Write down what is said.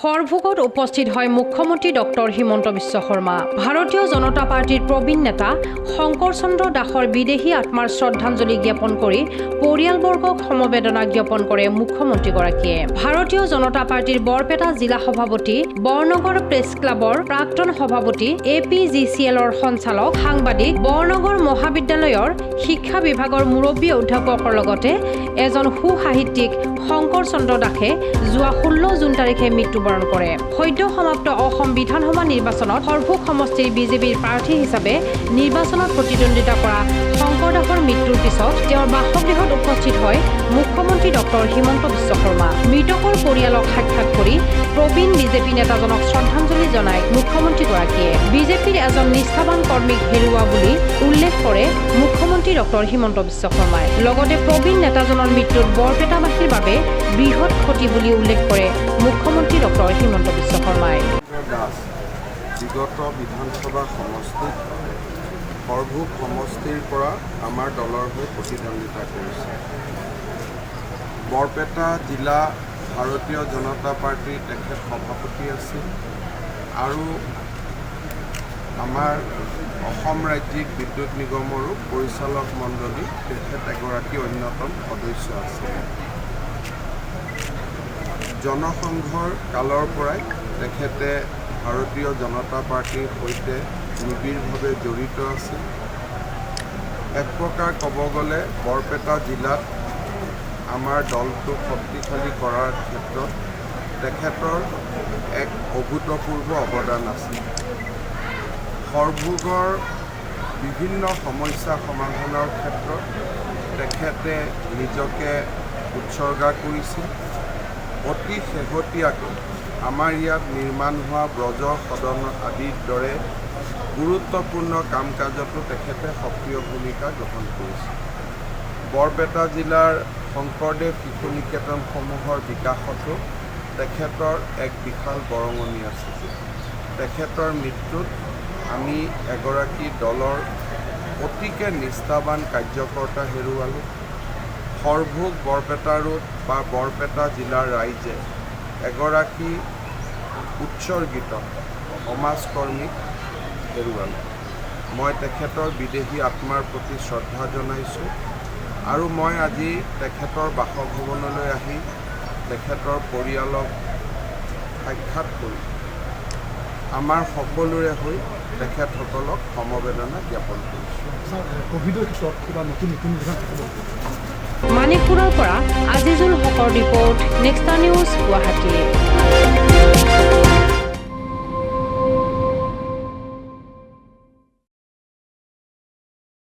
সৰভোগত উপস্থিত হয় মুখ্যমন্ত্ৰী ডক্টৰ হিমন্ত বিশ্ব শৰ্মা। ভাৰতীয় জনতা পাৰ্টীৰ প্ৰবীণ নেতা শংকৰ চন্দ্ৰ দাসৰ বিদেহী আত্মাৰ শ্ৰদ্ধাঞ্জলি জ্ঞাপন কৰি পৰিয়ালবৰ্গক সমবেদনা জ্ঞাপন কৰে মুখ্যমন্ত্ৰীগৰাকীয়ে। ভাৰতীয় জনতা পাৰ্টীৰ বৰপেটা জিলা সভাপতি, বৰনগৰ প্ৰেছ ক্লাবৰ প্ৰাক্তন সভাপতি, এ পি জি চি এলৰ সঞ্চালক, সাংবাদিক, বৰনগৰ মহাবিদ্যালয়ৰ শিক্ষা বিভাগৰ মুৰব্বী অধ্যাপকৰ লগতে এজন সুসাহিত্যিক শংকৰ চন্দ্ৰ দাসে যোৱা 16 জুন তাৰিখে মৃত্যুবৰণ কৰে। সদ্য সমাপ্ত অসম বিধানসভা নিৰ্বাচনত সৰভোগ সমষ্টিৰ বিজেপিৰ প্ৰাৰ্থী হিচাপে নিৰ্বাচনত প্ৰতিদ্বন্দ্বিতা কৰা শংকৰ দাসৰ মৃত্যুৰ পিছত তেওঁৰ বাসগৃহত উপস্থিত হয় মুখ্যমন্ত্ৰী ডক্টৰ হিমন্ত বিশ্ব শৰ্মা। মৃতকৰ পৰিয়ালক সাক্ষাৎ কৰি প্ৰবীণ বিজেপি নেতাজনক শ্ৰদ্ধাঞ্জলি জনাই মুখ্যমন্ত্ৰীগৰাকীয়ে। বিজেপিৰ এজন নিষ্ঠাবান কৰ্মীক হেৰুওৱা বুলি উল্লেখ কৰে মুখ্যমন্ত্ৰী ডক্টৰ হিমন্ত বিশ্ব শৰ্মাই। লগতে প্ৰবীণ নেতাজনৰ মৃত্যুত বৰপেটাবাসীৰ বাবে বৃহৎ ক্ষতি বুলি উল্লেখ কৰে মুখ্যমন্ত্ৰী ডক্টৰ হিমন্ত বিশ্ব শৰ্মাই। দাস বিগত বিধানসভা সমষ্টিত সৰভোগ সমষ্টিৰ পৰা আমাৰ দলৰ হৈ প্ৰতিদ্বন্দ্বিতা কৰিছে। বৰপেটা জিলা ভাৰতীয় জনতা পাৰ্টীৰ তেখেত সভাপতি আছিল আৰু আমাৰ অসম ৰাজ্যিক বিদ্যুৎ নিগমৰো পৰিচালক মণ্ডলী তেখেত এগৰাকী অন্যতম সদস্য আছিল। জনসংঘৰ কালৰ পৰাই তেখেতে ভাৰতীয় জনতা পাৰ্টীৰ সৈতে নিবিড়ভাৱে জড়িত আছিল। এক প্ৰকাৰ ক'ব গ'লে বৰপেটা জিলাত আমাৰ দলটোক শক্তিশালী কৰাৰ ক্ষেত্ৰত তেখেতৰ এক অভূতপূৰ্ব অৱদান আছিল। সৰভোগৰ বিভিন্ন সমস্যা সমাধানৰ ক্ষেত্ৰত তেখেতে নিজকে উৎসৰ্গা কৰিছিল। অতি শেহতীয়াকৈ আমাৰ ইয়াত নিৰ্মাণ হোৱা ব্ৰজ সদন আদিৰ দৰে গুৰুত্বপূৰ্ণ কাম কাজতো তেখেতে সক্ৰিয় ভূমিকা গ্ৰহণ কৰিছে। বৰপেটা জিলাৰ শংকৰদেৱ শিশু নিকেতনসমূহৰ বিকাশতো তেখেতৰ এক বিশাল বৰঙণি আছিল। তেখেতৰ মৃত্যুত আমি এগৰাকী দলৰ অতিকে নিষ্ঠাবান কাৰ্যকৰ্তা হেৰুৱালোঁ। সৰভোগ, বৰপেটা ৰোড বা বৰপেটা জিলাৰ ৰাইজে এগৰাকী উৎসৰ্গিত সমাজকৰ্মীক হেৰুৱালে। মই তেখেতৰ বিদেহী আত্মাৰ প্ৰতি শ্ৰদ্ধা জনাইছোঁ আৰু মই আজি তেখেতৰ বাসভৱনলৈ আহি তেখেতৰ পৰিয়ালক সাক্ষাৎ কৰি আমাৰ সকলোৰে হৈ তেখেতসকলক সমবেদনা জ্ঞাপন কৰিছোঁ। ছাৰ, ক'ভিডৰ ক্ষেত্ৰত কিবা নতুন নীতি নিৰ্ধাৰণ থাকিব? মানিকপুৰৰ পৰা আজিজুল হকৰ ৰিপৰ্ট, নেক্সটা নিউজ, গুৱাহাটী।